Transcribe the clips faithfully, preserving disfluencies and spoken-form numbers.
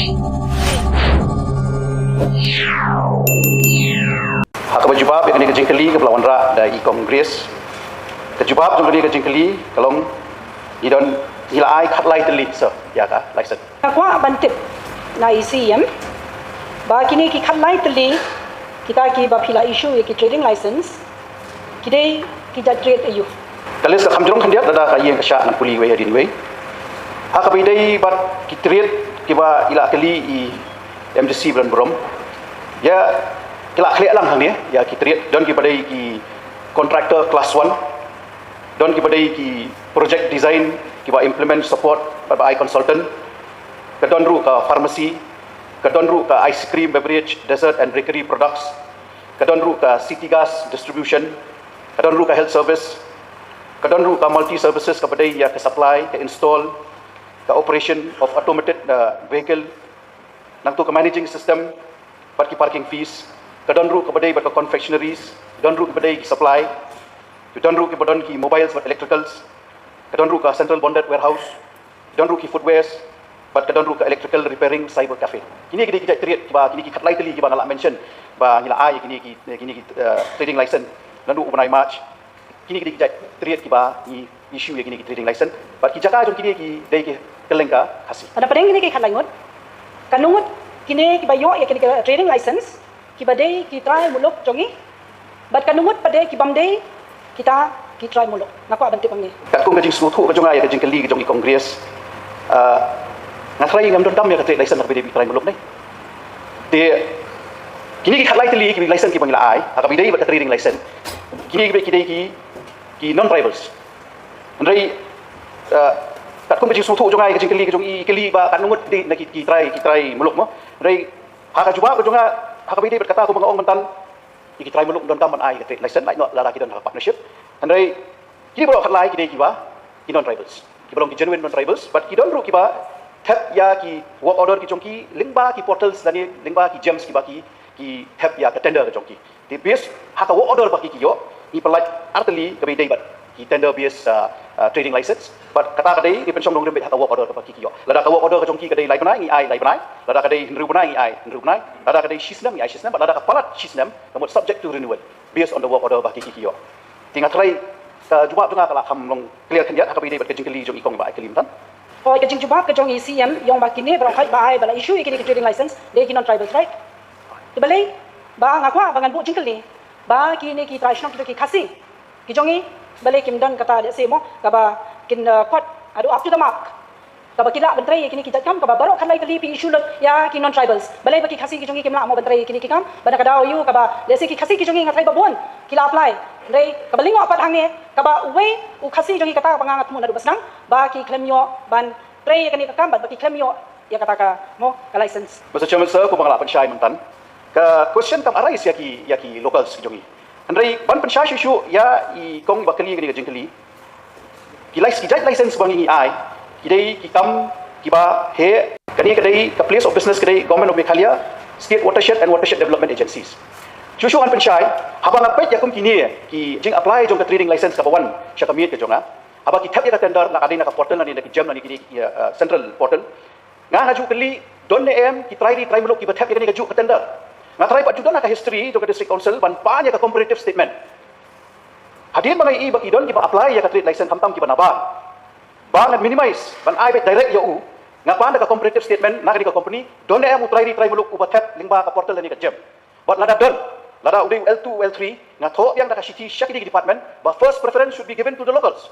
Ha kaba jubab ïa kane ka jingkylli kaba la wanrah da i Kong Grace. Ka jubab jong kane ka jingkylli ka long, ngi don, ngi la ai khatlai tylli sir ïa ka license. Nga kwah ban tip na i C E M ba kine ki khatlai tylli kita kiba phi la issue ïa ki trading license, ki dei ki jait trade aiu? Ka list ka kham jrong khyndiat, lada ka ïeng ka shah ngan pule iwei hadien iwei. Ha kaba ïadei bad ki trade kiba i la kylli i M D C Brenbrom, ïa ki la khleh lang hangne, ïa ki trade, don kiba dei ki contractor class one, don kiba dei ki project design, kiba implement, support bad ba ai consultant. Ka don ruh ka pharmacy, ka don ruh ka ice cream, beverage, dessert and bakery products, ka don ruh ka city gas distribution, ka don ruh ka health service, ka don ruh ka multi services kaba dei ïa ka supply, ka install, ka operation of automated, uh, vehicle, nangta ka managing system bad ki parking fees, ka don ruh kaba dei bad ka confectionaries, don ruh kaba dei ki supply, ka don ruh kaba don ki mobiles bad electricals, ka don ruh ka central bonded warehouse, ka don ruh ki footwears, bad ka don ruh ka electrical repairing cyber cafe. Kine ki dei ki jait trade kiba, kine ki khatlai tylli kiba nga la mention ba ngi la ai kine ki, kine ki, uh, trading license naduh u bnai March. Kine ki dei ki jait trade kiba ngi issue ïa kine ki trading license bad ki jaka jong kine ki dei ki kylleng ka Khasi. Lada pdeng kine ki khatlai ngut, katno ngut kine kiba ïoh ïa kine ki trading license kiba dei ki trai muluk jong ngi, bad katno ngut pat dei kibym dei kita ki trai muluk? Nga kwah ban tip hangne. Katkum ka jingsngewthuh ka jong nga ïa ka jingkylli ka jong i Kong Grace, uh, nga tharai ngam donkam ïa ka trade license ha kaba ïadei bad ki trai muluk ne. Te kine ki khatlai tylli ki license kiba ngi la ai ha kaba ïadei bad ka trading license, kine ki dei ki, ki non tribals. Hynrei, uh, katkum ka jingsngewthuh jong nga ïa ka jingkylli ka jong i, kylli ba katno ngut dei na ki, ki trai, ki trai muluk mo. Hynrei ha ka jubab ka jong nga ha kaba ïadei bad kata kumba nga ong myntan, ïa ki trai muluk donkam ban ai ka trade license, lait noh lada ki don ha ka partnership. Hynrei kine baroh khatlai ki dei kiba, ki non tribals, kiba long ki genuine non tribals, bad ki don ruh kiba thep ïa ki work order ki jong ki lyngba ki portals lane lyngba ki GeMS kiba ki, ki thep ïa ka tender ka jong ki. Te based ha ka work order ba ki, ki ïoh, ngi pynlait artylli kaba ïadei bad ki tender based, uh, uh, trading license. Bad kata ka dei ngi pynshong nongrim beit ha ka work order kaba ki, ki ïoh. Lada ka work order ka jong ki ka dei lai bnai, ngi ai lai bnai. Lada ka dei hynriew bnai, ngi ai hynriew bnai. Lada ka dei shisnem, ngi ai shisnem. Bad lada ka palat shisnem, ka mut subject to renewal based on the work order ba ki, ki ïoh. Te nga tharai ka jubab jong nga ka la kham long clear khyndiat ha kaba ïadei bad ka jingkylli jong i Kong ba ai kylli myntan. Hooid, ka jingjubab ka jong i C E M ïong ba kine baroh khatlai ba ai, ba la issue ïa kine ki trading license dei ki non tribal tribe. Te balei ba nga kwah ba ngan buh jingkylli ba kine ki trai shnong, kito ki Khasi ki jong ngi, balei kim don kata, let's say mo, kaba kin, uh, kot haduh up to the mark, kaba ki lah ban trei ïa kine ki jait kam, kaba baroh khatlai tylli phi issue lut ïa ki non tribals. Balei ba ki Khasi ki jong ngi kim lah mo ban trei ïa kine ki kam? Ba na ka daw aiu kaba, let's say, ki Khasi ki jong ngi nga tharai ba bun ki la apply. Hynrei kaba lyngngoh pat hangne, kaba uwei u Khasi jong ngi, kata kaba nga, nga thmu naduh ba sdang, ba ki khlem ïoh ban trei ïa kane ka kam, bad ba ki khlem ïoh ïa kata ka, mo, ka license. Mister Chairman Sir, kumba nga la pynshai myntan, ka question kam arise ïa ki, ïa ki locals ki jong ngi. Hynrei ban pynshai shuh shuh ïa i Kong ba kylli kane ka jingkylli, ki lic-, ki jait license ba ngi ai, ki dei ki kam kiba heh. Kane ka dei ka place of business ka dei Government of Meghalaya, State Watershed and Watershed Development Agencies. Shuh shuh ngan pynshai, haba nga peit ïa kum kine ki jing-apply jong ka trading license kaba wan sha ka miet ka jong nga, haba ki thep ïa ka tender, la ka dei na ka portal lane na ki GeM lane kine ki, uh, central portal, nga, nga ju kylli, don ne em ki trai ri trai muluk kiba thep ïa kane kajuh ka tender? Nga tharai pat ju don ha ka history jong ka District Council ban pan ïa ka comparative statement. Hadien ba nga ïohi ba ki don kiba apply ïa ka trade license khamtam kiba nabar, ba ngan minimize ban ai beit direct ïa u, nga pan da ka comparative statement na kane ka company, don ne em u trai ri trai muluk uba thep lyngba ka portal lane ka GeM. Bad lada don, lada u dei u L two, u L three, nga thoh biang da ka shithi sha kine ki department ba first preference should be given to the locals.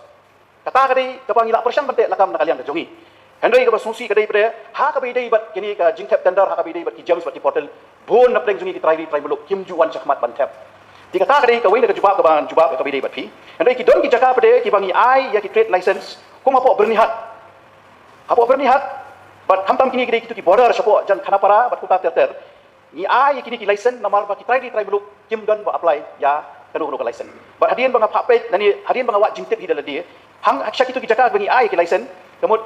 Kata ka dei kaba ngi la pyrshang ban teh lakam na ka liang ka jong ngi. Hynrei kaba sngewsih ka dei pat de, ha kaba ïadei bad kine ka jingthep tender, ha kaba ïadei bad ki GeMs bad ki portal, bun na pdeng jong ngi ki trai ri trai muluk kim ju wan shakhmat ban thep. Te kata ka dei kawei na ka jubab kaba ngan jubab ïa kaba ïadei bad phi. Hynrei ki don ki jaka pat de kiba ngi ai ïa ki trade license, kum hapoh Byrnihat. Hapoh Byrnihat, bad khamtam kine ki dei kito ki border shapoh jan Khanapara bad Kuta ter ter, ngi ai ïa kine ki license namar ba ki trai ri trai muluk kim don ba apply ïa kano kano ka license. Bad hadien ba nga phah peit lane hadien ba nga wad jingtip hi da lade, hang sha kito ki jaka ba ngi ai ïa ki license, ka mut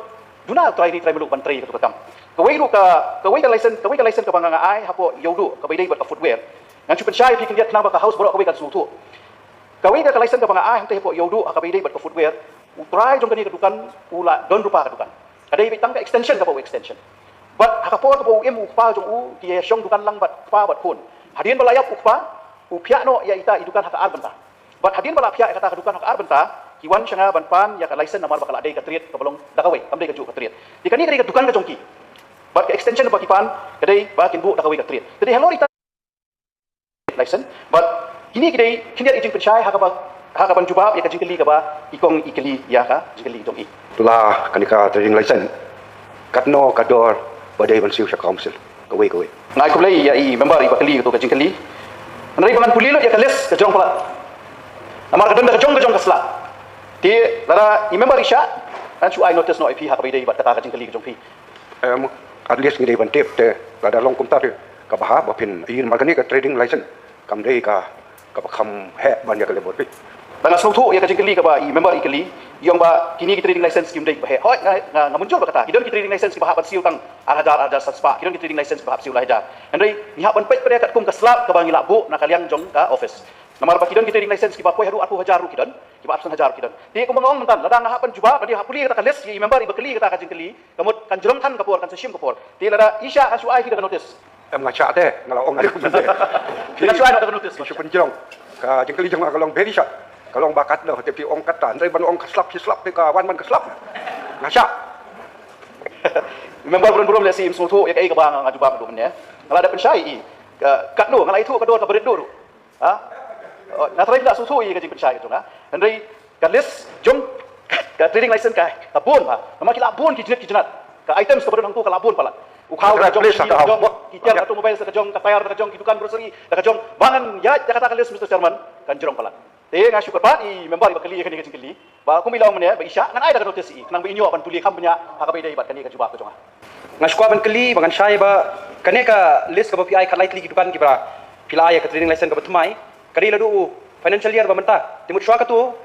duna u trai ri trai muluk ban trei ïa kato ka kam. Kawei ruh ka, kawei ka license, kawei ka license kaba nga, nga ai hapoh Ïewduh kaba ïadei bad ka footwear. Ngan shu pynshai ïa phi khyndiat khnang ba ka House baroh kawei kan sngewthuh. Kawei ka, ka license kaba nga ai hangtei hapoh Ïewduh ha kaba ïadei bad ka footwear, u trai jong kane ka dukan u la don ruh pa ka dukan. Ka dei beit tang ka extension kaba u extension. Bad ha ka por kaba u im u kpa jong u, ki ïa shong dukan lang bad kpa bad khun. Hadien ba la ïap u kpa, u phiah noh ïa ita i dukan ha ka ar bynta. Bad hadien ba la phiah ïa kata ka dukan ha ka ar bynta, ki wan sha nga ban pan ïa ka license namar ba ka la dei ka trade kaba long da kawei, kam dei kajuh ka trade. Te kane ka dei ka dukan ka jong ki. Bad ka extension ba ki pan ka dei ba kin buh da kawei ka trade. Te dei halor ita license. Bad kine ki dei khyndiat ki jingpynshai ha kaba, ha kaban jubab ïa ka jingkylli kaba i kong i kylli ïa ka jingkylli jong i. La kane ka trading license, katno ka dor ba dei ban siew sha council? Kawei kawei. Nga ai khublei ïa i member iba kylli kato ka jingkylli. Hynrei ba ngan pule lut ïa ka list ka jong palat. Namar ka don da ka jong ka jong ka slap. Te lada i member i shah, ngan shu ai notice noh ïa phi ha kaba ïadei bad kata ka jingkylli ka jong phi. Em, at least ngi dei ban tip te lada long kumta te kaba hap ba phin ïa, namar kane ka trading license kam dei ka, kaba kham heh ban ïa ka labour phi. Ba nga sngewthuh ïa ka jingkylli kaba i member i kylli, i ong ba kine ki trading license kim dei kiba heh. Hooid, nga, nga, nga mynjur bad kata. Ki don ki trading license kiba hap ban siew tang ar hajar, ar hajar san spah. Ki don ki trading license kiba hap siew lai hajar. Hynrei ngi hap ban peit pat katkum ka slap kaba ngi la buh na ka liang jong ka office. Namar ba ki don ki trading license kiba poi haduh arphew hajar ruh ki don, kiba arphew san hajar ki don. Te kumba nga ong mynta, lada nga hap ban jubab, lada hap pule kata ka list ïa i member iba kylli kata ka jingkylli, ka mut kan jrong than ka por, kan sa shim ka por. Te lada i shah, ngan shu ai phi da ka notice. Em, nga shah te, nga la ong. Ngan shu ai noh da ka notice. Phi shu pynjrong. Ka jingkylli jong nga ka long very short. Ka long ba katno te phi ong kata, hynrei ban ong ka slap, phi slap te ka wan ban ka slap. Nga shah. Member burom burom lehse im sngewthuh ïa kaei kaba nga, nga jubab haduh mynne. Nga la dep pynshai ïa i. Ka, katno, nga la ïathuh ka dor kaba rit duh ruh. Ha? Oh, nga tharai phi la sngewthuh ïa ka jingpynshai ka jong nga. Hynrei ka list jong ka trading license ka, ka bun bha. Namar ki la bun ki jingit ki jingat. Ka items kaba don hangto ka la bun palat. U khaw ka jong, ki tiar automobile ka jong, ka tyre ka jong, ki dukan grocery ka jong. Ba ngan ïaid ïa kata ka list, Mister Chairman, kan jrong palat. Te nga shu kyrpad ïa i member iba kylli ïa kane ka jingkylli ba kum i la ong mynne ba i shah, ngan ai da ka notice ïa i khnang ba i ïoh ban pule kham bynñiah ha kaba ïadei bad kane ka jubab ka jong nga. Nga shu kwah ban kylli ba ngan shai ba kane ka list kaba phi ai khatlai tylli ki dukan kiba phi la ai ïa ka trading license kaba thymmai, ka dei naduh u financial year ba mynta. Te mut shuwa kato,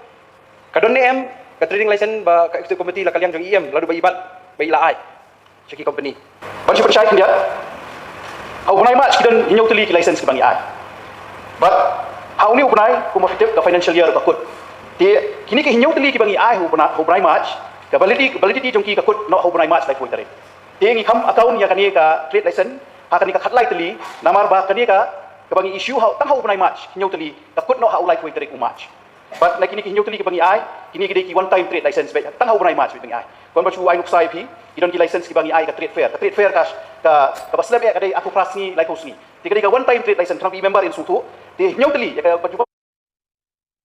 ka don ne em ka trading license ba ka executive committee la ka liang jong i em, naduh ba i bat ba i la ai sha ki company? Ban shu pynshai khyndiat, ha u bnai March ki don hynñiew tylli ki license kiba ngi ai. Bad ha une u bnai, kumba phi tip, ka financial year ka kut. Te kine ki hynñiew tylli kiba ngi ai ha u bnai, ha u bnai March, ka validity, validity jong ki ka kut noh ha u bnai March laiphew tarik. Te ngi kham account ïa kane ka trade license ha kane ka khatlai tylli, namar ba kane ka, kaba ngi issue ha, tang ha u bnai March, hynñiew tylli, ka kut noh ha u laiphew tarik u March. Bad na kine ki hynñiew tylli kiba ngi ai, kine ki dei ki one time trade license beit, tang ha u bnai March beit ba ngi ai. Kumba shu ai nuksa ïa phi, ki don ki license kiba ngi ai ka trade fair. Ka trade fair ka, ka, kaba slem eh ka dei arphew phra sngi, laiphew sngi. Te ka dei ka one time trade license, khnang ba i member in sngewthuh. Te hynñiew tylli, ïa kaba ju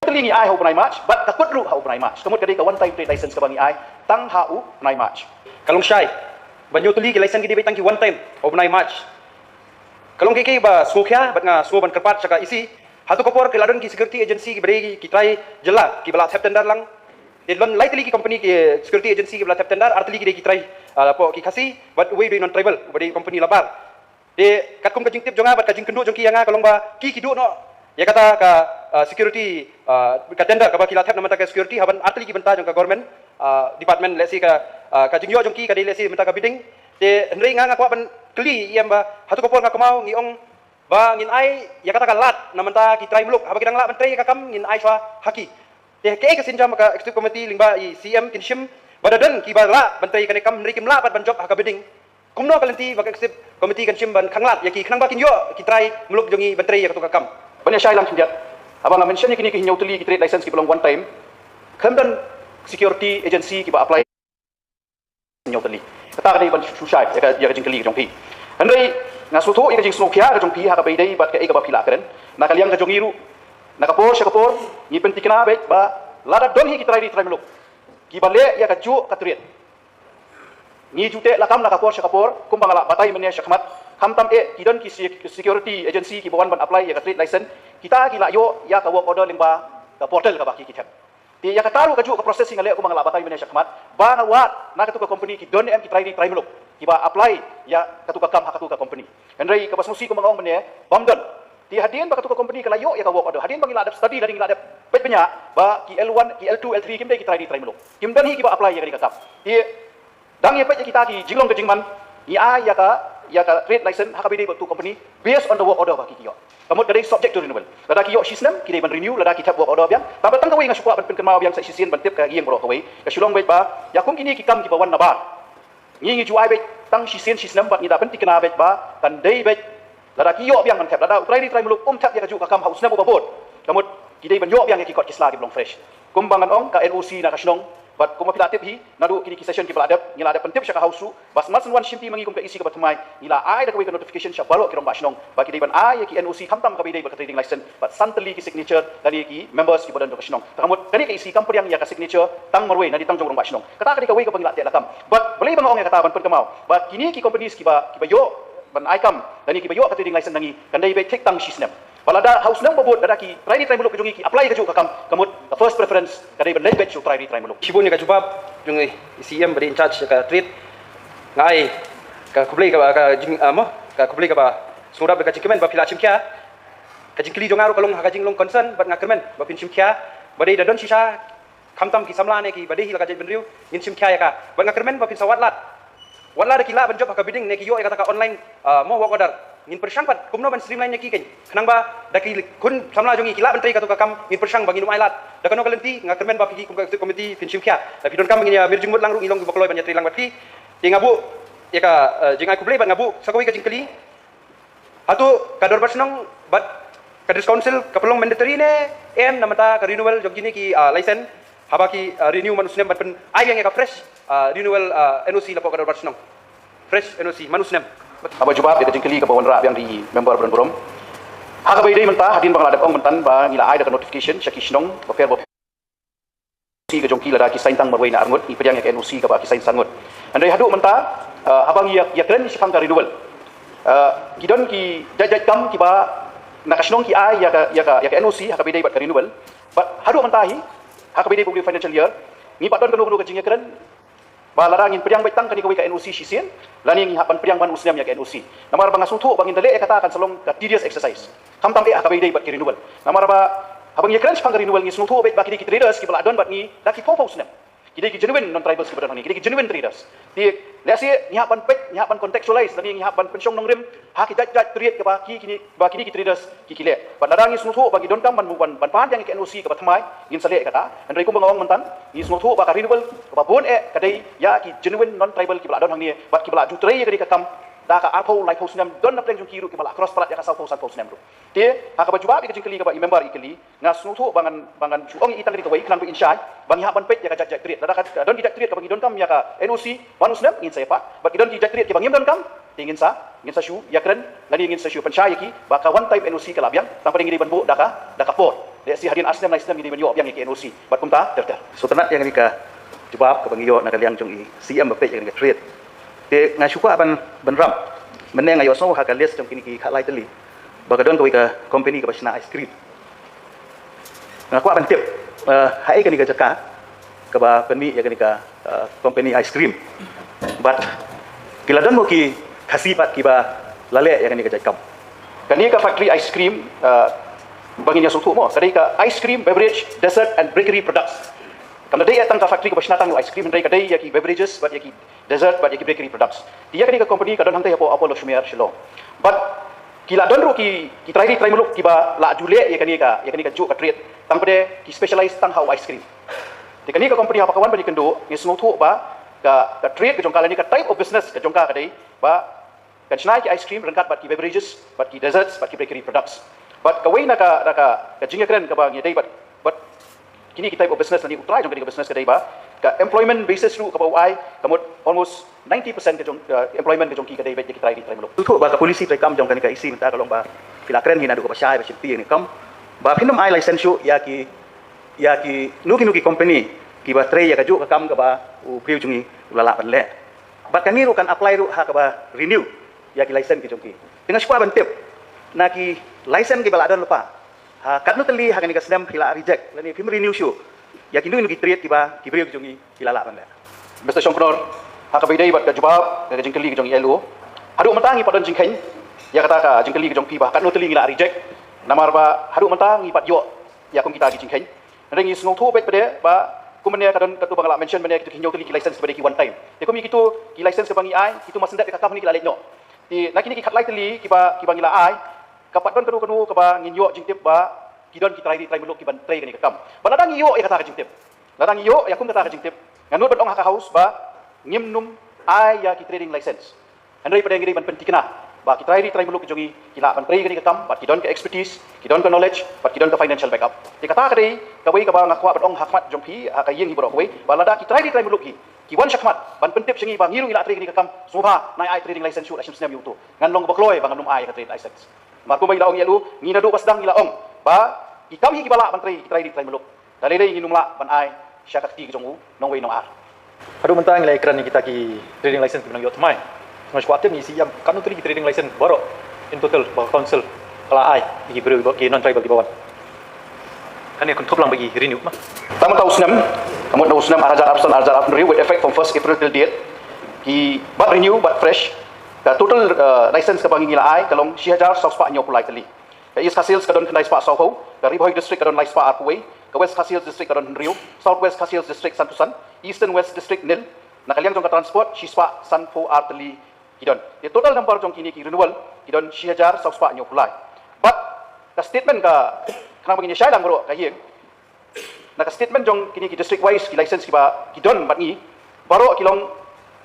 tylli ngi ai ha u bnai March, bad ka kut ruh ha u bnai March. Ka mut ka dei ka one time trade license kaba ngi ai tang ha u bnai March. Ka long shai ba hynñiew tylli ki license ki dei beit tang ki one time ha u bnai March. Ka long kiei kiei ba sngewkhia, bad nga sngew ban kyrpad sha ka E C. Hato ka por ki la don ki security agency kiba dei ki trai jylla kiba la thep tender lang. Te don lai tylli ki company ki security agency kiba la thep tender, ar tylli ki dei ki trai, ah, hapoh ki Khasi, bad uwei u dei non tribal, uba dei company Labar. Te katkum ka jingtip jong nga bad ka jingkynduh jong ki ïa nga ka long ba ki, ki duh noh ïa kata ka, ah, security, ah, ka tender kaba ki la thep na bynta ka security ha ban ar tylli ki bynta jong ka government, ah, department, lehse ka, ah, ka jingïoh jong ki ka dei lehse bynta ka bidding. Te hynrei nga, nga kwah ban kylli ïa em ba hato ka por nga kynmaw ngi ong ba ngin ai ïa kata ka lad na bynta ki trai muluk, haba ki dang lah ban trei ïa ka kam ngin ai shuwa ha ki. Te kaei ka sienjam ka executive committee lyngba i C M kin shim ba da don kiba lah ban trei ïa kane ka kam hynrei kim lah pat ban jop ha ka bidding? Kumno ka lynti ba ka executive committee kan shim ban khanglad ïa ki khnang ba kin ïoh ki trai muluk jong ngi ban trei ïa kato ka kam? Ban ïa shai lang khyndiat, haba nga mention ïa kine ki hynñiew tylli ki trade license kiba long one time, khlem don security agency kiba apply hynñiew tylli. Kata ka dei ban shu shai ïa ka, ïa ka jingkylli ka jong phi. Hynrei nga sngewthuh ïa ka jingsngewkhia ka jong phi ha kaba ïadei bad kaei kaba phi la kren. Na ka liang ka jong ngi ruh, na ka por sha ka por, ngi pynthikna beit ba lada don hi ki trai ri trai muluk kiba leh ïa kajuh ka trade, ngi ju teh lakam na ka por sha ka por, kumba nga la batai mynne shakhmat. Khamtam eh ki don ki se-, security agency kiba wan ban apply ïa ka trade license, kita ki la ïoh ïa ka work order lyngba ka portal kaba ki, ki thep. Te ïa kata ruh kajuh ka process hi nga leh kumba nga la batai mynne shakhmat, ba nga wad na katu ka company ki don em ki trai ri trai muluk kiba apply ïa katu ka kam ha katu ka company. Hynrei kaba sngewsih kumba nga ong mynne, bym don. Te hadien ba katu ka company ka la ïoh ïa ka work order, hadien ba ngi la dep study lane ngi la dep peit bniah ba ki L one, ki L two, L three kim dei ki trai ri trai muluk, kim don hi kiba apply ïa kane ka kam. Te dang ïa peit ïa kita ki jinglong ka jingman, ngi ai ïa ka, ïa ka trade license ha kaba ïadei bad tu company based on the work order ba ki, ki ïoh. Ka mut ka dei subject to renewal. Lada ki ïoh shisnem ki dei ban renew, lada ki thep work order biang. Tangba tang kawei nga shu kwah ban pynkynmaw biang sa shisien ban tip ka ïing baroh kawei, ka shu long beit ba ïa kum kine ki kam kiba wan nabar, Ngi ngi ju ai beit tang shisien shisnem bad ngi da pyntikna beit ba kan dei beit lada ki ïoh biang ban thep, lada u trai ri trai muluk um thep ïa kajuh ka kam ha u snem uba bud, ka mut ki dei ban ïoh biang ïa ki kot ki sla kiba long fresh. Kumba ngan ong, ka N O C na ka shnong, bad kumba phi la tip hi, naduh kine ki session kiba la dep, ngi la dep pyntip sha ka House ruh, bad mar shen wan shim ti ma ngi kum ka E C kaba thymmai, ngi la ai da kawei ka notification sha baroh ki rangbah shnong ba ki dei ban ai ïa ki N O C khamtam kaba ïadei bad ka trading license bad san tylli ki signature lane ki members kiba don jong ka shnong. Te ka mut kane ka E C kam pdiang ïa ka signature tang marwei, nadei tang jong u rangbah shnong. Kata ka dei kawei kaba ngi la teh lakam. Bad balei ba nga ong ïa kata? Ban pynkynmaw ba kine ki companies kiba, kiba ïoh ban ai kam lane kiba ïoh ka trading license na ngi, kan dei beit thik tang shisnem. Ba lada ha u snem uba bud, lada ki trai ri trai muluk ka jong ngi ki apply kajuh ka kam, ka mut ka first preference ka dei ban leit beit sha u trai ri trai muluk. Shibun ïa ka jubab jong i C E M ba dei in charge ïa ka trade. Nga ai ka khublei kaba, ka jing, ah, mo, ka khublei kaba sngewdap da ka jingkmen ba phi la shim khia. Ka jingkylli jong nga ruh ka long ha ka jinglong concern, bad nga kyrmen ba phin shim khia. Ba dei da don shisha khamtam ki samla ne kiba dei hi la ka jaitbynriew, ngin shim khia ïa ka. Bad nga kyrmen ba phin sa wad lad, wad lad da ki lah ban jop ha ka bidding ne ki ïoh ïa kata ka online, ah, mo, work order. Ngin pyrshang pat kumno ban streamline ïa ki keiñ, khnang ba da ki khun samla jong ngi ki lah ban trei kato ka kam, ngin pyrshang ba ngin ym ai lad. Da kano ka lynti nga kyrmen ba phi ki kum ka executive committee phin shim khia. Da phi donkam ba ngin ïa mir jingmut lang ruh, ngi long kiba kloi ban ïatrei lang bad phi. Te nga buh ïa ka, eh, jingai khublei bad nga buh sa kawei ka jingkylli. Hato ka dorbar shnong bad ka district council ka pynlong mandatory ne em na bynta ka renewal jong kine ki, ah, license, haba ki, ah, renew man u snem, ban pyn-, ai biang ïa ka fresh, ah, renewal, ah, N O C na poh ka dorbar shnong? Fresh N O C man u snem. Haba jubab ïa ka jingkylli kaba wanrah biang da i member ba don burom, ha kaba ïadei mynta, hadien ba nga la dep ong mynta ba ngi la ai da ka notification sha ki shnong bapher bapher. N O C ka jong ki lada ki sign tang marwei na arngut, ngi pdiang ïa ka N O C kaba ki sign san ngut. Hynrei haduh mynta, eh, haba ngi ïa, ïakren shaphang ka renewal, eh, ki don ki jait jait kam kiba na ka shnong ki ai ïa ka, ïa ka, ïa ka N O C ha kaba ïadei bad ka renewal. Bad haduh mynta hi, ha kaba ïadei bad u financial year, ngi pat don kano kano ka jingïakren ba lada ngin pdiang beit tang kane kawei ka N O C shisien, lane ngi hap ban pdiang man u snem ïa ka N O C. Namar ba nga sngewthuh ba ngin da leh ïa kata kan sa long ka tedious exercise. Khamtam eh ha kaba ïadei bad ki renewal. Namar ba haba ngi ïakren shaphang ka renewal, ngi sngewthuh beit ba ki dei ki traders kiba la don bad ngi da ki phew phew snem. Ki dei ki genuine non-tribals kiba don hangne, ki dei ki genuine traders. Te lehse ngi hap ban peit, ngi hap ban contextualize, lane ngi hap ban pynshong nongrim ha ki jait jait trade kaba ki, kine, ba kine ki traders ki, ki leh. Bad lada ngi sngewthuh ba ngi donkam ban, ban, ban pan ïa ka N O C kaba thymmai, ngin sa leh ïa kata. Hynrei kumba nga ong mynta, ngi sngewthuh ba ka renewal kaba bun eh ka dei ïa ki genuine non-tribal kiba la don hangne bad kiba la ju trei ïa kane ka kam da ka arphew laiphew snem, don na pdeng jong ki ruh kiba la cross palat ïa ka sawphew sanphew snem ruh. Te ha kaba jubab ïa ka jingkylli kaba i member i kylli, nga sngewthuh ba ngan, ba ngan shu ong ïa i tang kane kawei, khnang ba in shai ba ngi hap ban peit ïa ka jait jait trade. Lada ka don ki jait trade kaba ngi donkam ïa ka N O C man u snem, ngin sa ïa pah. Bad ki don ki jait trade kiba ngim donkam, te ngin sa, ngin sa shu ïakren lane ngin sa shu pynshai ïa ki ba ka one time N O C ka lah biang, tang pat ngi dei ban buh da ka, da ka por. Lehse hadien ar snem lai snem ngi dei ban ïoh biang ïa ki N O C. Bad kumta ter ter. Sngewtynnat ïa kane ka jubab kaba ngi ïoh na ka liang jong i C M ba peit ïa kane ka trade. Te nga shu kwah ban, ban rap mynne, nga ïohsngew ha ka list jong kine ki khatlai tylli ba ka don kawei ka company kaba shna ice cream. Nga kwah ban tip, eh, haei kane ka jaka kaba pynmih ïa kane ka, eh, company ice cream. Bad ki la don mo ki Khasi pat kiba la leh ïa kane ka jait kam? Kane ka factory ice cream, eh, ba ngin ïa sngewthuh mo, ka dei ka ice cream, beverage, dessert and bakery products. Kam dei ïa tang ka factory kaba shna tang ïa u ice cream, hynrei ka dei ïa ki beverages bad ïa ki dessert bad ïa ki bakery products. Te ïa kane ka company ka don hangtei hapoh Apollo Shumer Shillong. Bad ki la don ruh ki, ki trai ri trai muluk kiba la ju leh ïa kane ka, ïa kane kajuh ka trade, tang pat ki specialize tang ha u ice cream. Te kane ka company haba ka wan ban ïakynduh, ngi sngewthuh ba ka, ka trade ka jong ka lane ka type of business ka jong ka ka dei ba kan shna ïa ki ice cream ryngkat bad ki beverages bad ki desserts bad ki bakery products. Bad kawei na ka, na ka, ka jingïakren kaba ngi dei bad, bad kine ki type of business lane u trai jong kane ka business ka dei ba ka employment basis ruh kaba u ai, ka mut almost ninety percent ka jong, eh, employment ka jong ki ka dei bad ïa ki trai ri trai muluk. Sngewthuh ba ka policy treikam jong kane ka E C mynta ka long ba phi la kren hi naduh kaba shai ba shim ti ïa kane ka kam ba phin ym ai license shuh ïa ki, ïa kino kino ki company kiba trei ïa kajuh ka kam kaba u briew jong ngi u la lah ban leh. Bad kane ruh kan apply ruh ha kaba renew ïa ki license ki jong ki. Te nga shu kwah ban tip, na ki license kiba la don lypa, ha katno tylli ha kane ka snem phi la reject lane phim renew shuh ïa kino kino ki trade kiba ki briew ki jong ngi ki la lah ban leh? Mister Shongknor, ha kaba ïadei bad ka jubab ka jingkylli ka jong i L O, haduh mynta ngi pat don jingkheiñ ïa kata ka jingkylli ka jong phi ba katno tylli ngi la reject. Namar ba haduh mynta ngi pat ïoh ïa kum kita ki jingkheiñ. Hynrei ngi sngewthuh beit pat ba kum mynne ka don, katno ba nga la mention mynne, kito ki hynñiew tylli ki license kiba dei ki one time. Te kum ïa kito ki license kiba ngi ai, kito mar shen dep ïa ka kam hangne ki la leit noh. Te na kine ki khatlai tylli kiba, kiba ngi la ai, ka pat don kano kano kaba ngin ïoh jingtip ba ki don ki trai ri trai muluk kiban trei kane ka kam? Bad lada ngi ïoh ïa kata ka jingtip, lada ngi ïoh ïa kum kata ka jingtip, nga nud ban ong ha ka House ba ngim nym ai ïa ki trading license. Hynrei pat ngi dei ban pyntikna ba ki trai ri trai muluk jong ngi ki lah ban trei kane ka kam bad ki don ka expertise, ki don ka knowledge bad ki don ka financial backup. Te kata ka dei kawei kaba nga kwah ban ong ha khmat jong phi ha ka ïing hi baroh kawei ba lada ki trai ri trai muluk hi ki wan shakhmat ban pyntip sha ngi ba ngi ruh ngi lah trei kane ka kam, sngewbha nai ai trading license shuh la shim snem ïa uto. Ngan long ba kloi ba ngan ym ai ka trade license. Namar kumba ngi la ong ïa u, ngi naduh ba sdang ngi la ong ba ki kam hi kiba lah ban trei ki trai ri trai muluk. Da lei lei ngin ym lah ban ai sha ka kti ka jong u nongwei nongar. Haduh mynta ngi la ïakren ïa kita ki trading license kiba nang ïoh thymmai. Nga shu kwah tip ngi shu ïam katno tylli ki trading license baroh in total ba ka council ka la ai ïa ki briew ki non tribal kiba wan. Kane kynthup lang ba ki renew ma. Tang mynta u snem, ka mut na u snem ar hajar arphew san ar hajar arphew hynriew with effect from first April till date, ki bad renew bad fresh, ka total uh, license kaba ngi la ai ka long shi hajar saw spah hynñiewphew lai tylli. Ka East Khasi Hills ka don khyndai spah saw phew, ka Ri Bhoi District ka don lai spah arphew wei, ka West Khasi Hills District ka don hynriew, South West Khasi Hills District san phew san, Eastern West District nil. Na ka liang jong ka transport shi spah san phew ar tylli ki don. Te total number jong kine ki renewal ki don shi hajar saw spah hynñiewphew lai. Bad ka statement ka khnang ba ngin ïa shai lang baroh ka ïing, na ka statement jong kine ki district wise ki license kiba ki don bad ngi, baroh ki long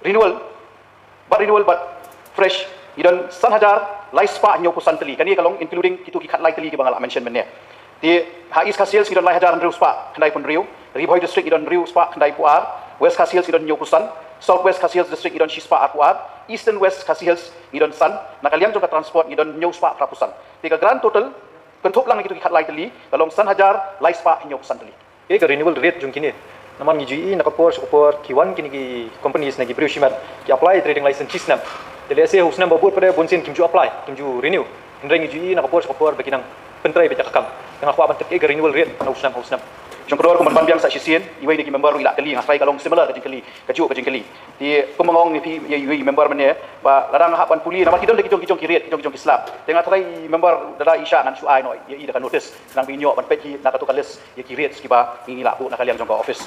renewal, bad renewal bad fresh, ngi don san hajar lai spah hynñiewphew san tylli. Kane ka long including kito ki khatlai tylli kiba nga la mention mynne. Te ha East Khasi Hills ngi don lai hajar hynriew spah khyndaiphew hynriew, Ri Bhoi District ngi don hynriew spah khyndaiphew ar, West Khasi Hills ngi don hynñiewphew san, South West Khasi Hills District ngi don shi spah arphew ar, Eastern West Khasi Hills ngi don san. Na ka liang jong ka transport ngi don hynñiew spah phraphew san. Te ka grand total kynthup lang ïa kito ki khatlai tylli ka long san hajar lai spah hynñiewphew san tylli. Ïa ka renewal rate jong kine, namar ngi ju ïohi na ka por sha ka por ki wan kine ki companies ne ki briew shimet ki apply trading license shi snem. Te lehse ha u snem ba bud pat de bun sien kim ju apply, kim ju renew. Hynrei ngi ju ïohi na ka por sha ka por ba ki nang pyntrei beit ïa ka kam. Te nga kwah ban tip ïa ka renewal rate na u snem ha u snem. Jong ka dor kumban ban biang sa shisien, iwei na ki member ruh i la kylli, nga tharai ka long similar ka jingkylli, kajuh ka jingkylli. Te kumba nga ong ïa phi, ïa iwei i member mynne, ba lada nga hap ban pule namar ki don da ki jong ki jong ki rate, ki jong ki jong ki slab. Te nga tharai i member, lada i shah ngan shu ai noh ïa i da ka notice, nang ba in ïoh ban peit hi na kato ka list ïa ki rates kiba ngi la buh na ka liang jong ka office.